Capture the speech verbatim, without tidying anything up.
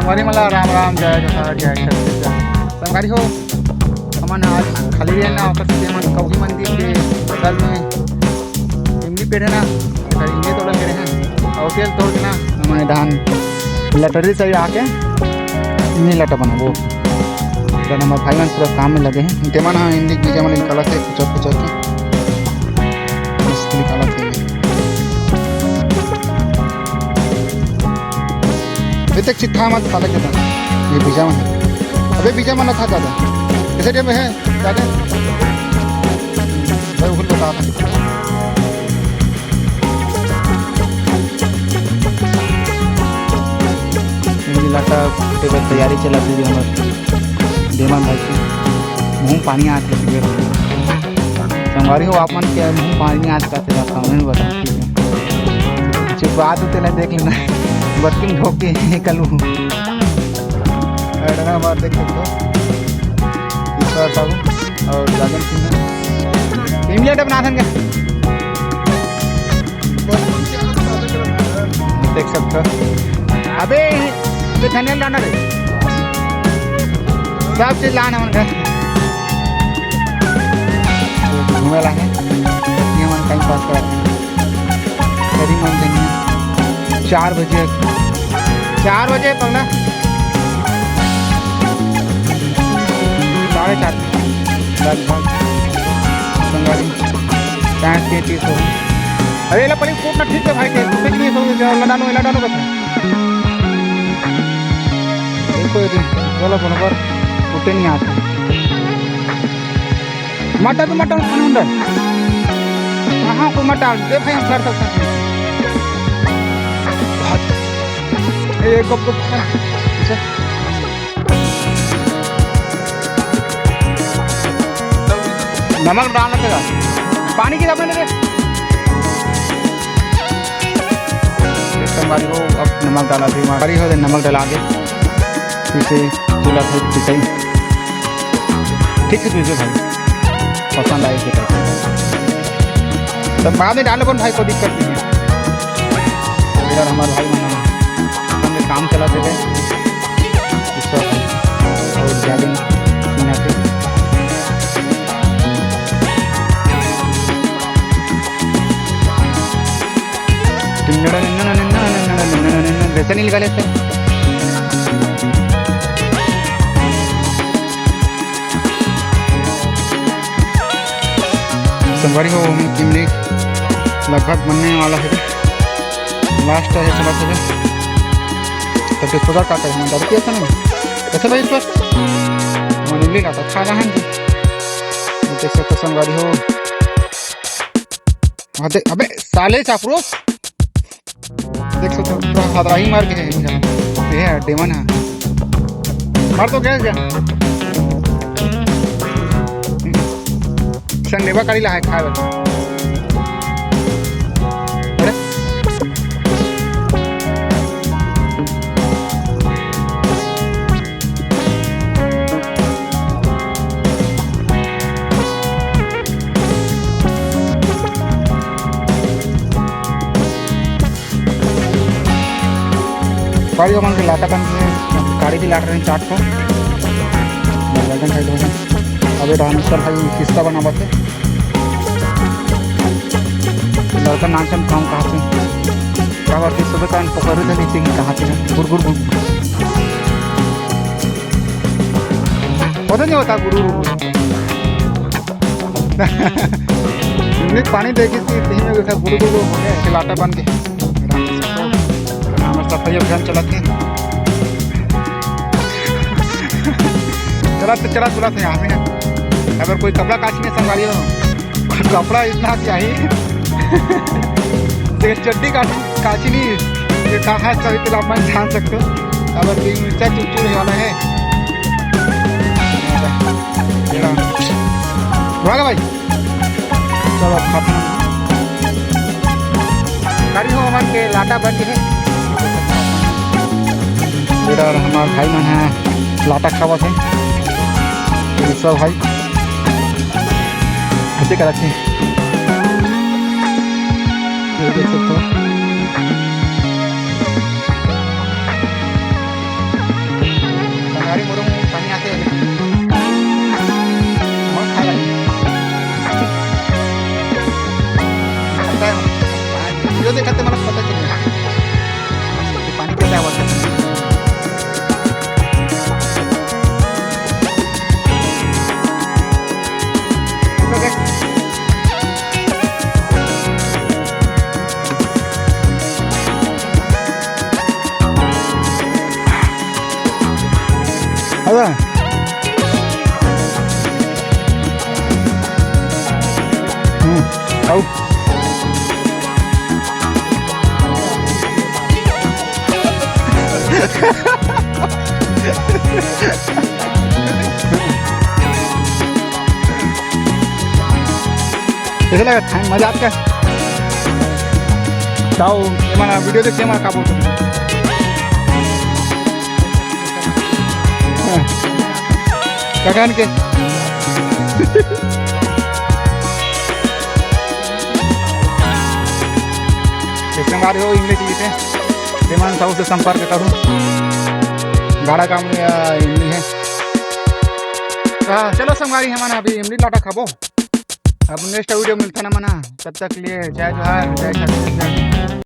संगवारी मन ला राम राम, जय जोहार, जय छत्तीसगढ़। संगवारी हो, हमन आज खाली रहे ना, ओकर से हमन कौही मंदिर के बगल में इमली पेड़ है ना, ओकर इमली तोड़े के रहे हैं, और तेल तोड़ के ना हमन धान लटरी से आके इमली लटा बनाबो। तो हमर भाई मन पूरा काम में लगे हैं, तेमन ह इमली के बीजा मन निकालत हे, कुचर कुचर के मस्त निकालत हे। अबे तक चिट्ठा मत खा लगे था। ये बीजा मन है। अबे बीजा मन खा दादा। ऐसे टाइम है, जाके। भाई, उहुल बता था। इमली लाटा के बस तैयारी चलत हे हमर देमन भाई के। मुँह पानी आत हे। संगवारी हो, आप मन के मुँह पानी आत का तेरा comment में बता, ठीक है? चुप बात होते ना, देख लेना। बत्ती में ढोक के कलू। अरे ना, बात देख सकते हो। ईश्वर साहू और राजन सिंह। इमली लाटा बनाथन का? देख सकते हो। अबे, ये धनिया लाना रे। सब चीज लाना हमन घर। घूमे ला है। ये मन टाइम पास करत हे। करी मन धनिया। चार बजे। चार बजे पकड़ा। साढ़े चार। लगभग। संगवारी। चाय के चीज हो। अरे, एला पहले कूटना ठीक है भाई, के कूटे के नहीं, सब लडानो, लडानो बस। देखो ये दिन, बोलो, बोलो, पर कूटे नहीं आते। मटर तो मटर, खाने अंदर। हाँ, कोई मटर, दे भाई, हम कर सकते हैं। ए, गप, गप, अच्छा। नमक डालना पड़ेगा। पानी की आपने दे। संगवारी हो, अब नमक डाला थे, संगवारी हो, नमक डाला के फिर से चूल्हा पे पिसाई। ठीक से पीसो भाई, पसंद आए से करके। तब बाद में डालो कौन भाई, कोई दिक्कत नहीं है। इधर हमारे भाई मन अपन काम चला थे। ईश्वर और जालिम सिन्हा के। वैसे नहीं निकाले थे। संगवारी हो, इमली लगभग बनने वाला है। लास्ट है, चला चला। तो डिस्पोजल का करना, दारू पिया था ना? कैसे भाई ईश्वर? मैंने भी कहा था, खा रहा है जी। ये देख सकते हो संगवारी हो। हाँ, देख, अबे साले चापरो। देख सकते हो, पूरा हदराही मार के है, ये है डेमन है। मार तो क्या, क्या? संडेवा करी ला है खाए वाला। अरे। भाई, हमन के लाटा बन के गाड़ी भी लाट रहे हैं, चार ठो। बैगन खाई लोगन। अबे रामेश्वर भाई किस्ता बनावत हे। लड़का नाचन काम कहा थे। का बात है, सुबह कान पकड़े थे नीचे की कहा थे। गुर, गुर, गुर। पता नहीं होता गुरु, गुरु। इमली पानी देखी थी, इतनी में देखा गुरु, गुरु हो गया, लाटा बन के। राम सफाई अभियान चला थे। चला तो चला, चला थे यहाँ पे। अगर कोई कपड़ा काची नहीं संभालियो, कपड़ा इतना चाहिए। तो ये चड्डी काची, काची नहीं, ये कहाँ है, सभी तो आप मन जान सकते हो। अगर कोई मिर्चा चुरचुर वाला है, ये रहा। भागा भाई। चलो, अब खाते हैं। करी हो हमन के लाटा बन के। इधर हमार भाई मन है, लाटा खावत है। ये सब भाई ऐसे करत है। ये देख सकते हो। आओ। कैसे लगा था? मजा आपका? ताऊ, ये माना वीडियो देखते हैं, माना का बोलते हैं? हाँ। क्या कहन के? संगवारी हो, इमली चाहिए थे, तेमन साहू से संपर्क करूँ। गाड़ा काम या इमली है। तो चलो संगवारी, हमन अभी इमली लाटा खाबो। अब नेक्स्ट वीडियो मिलता ना मना, तब तक के लिए जय जोहार, जय छत्तीसगढ़।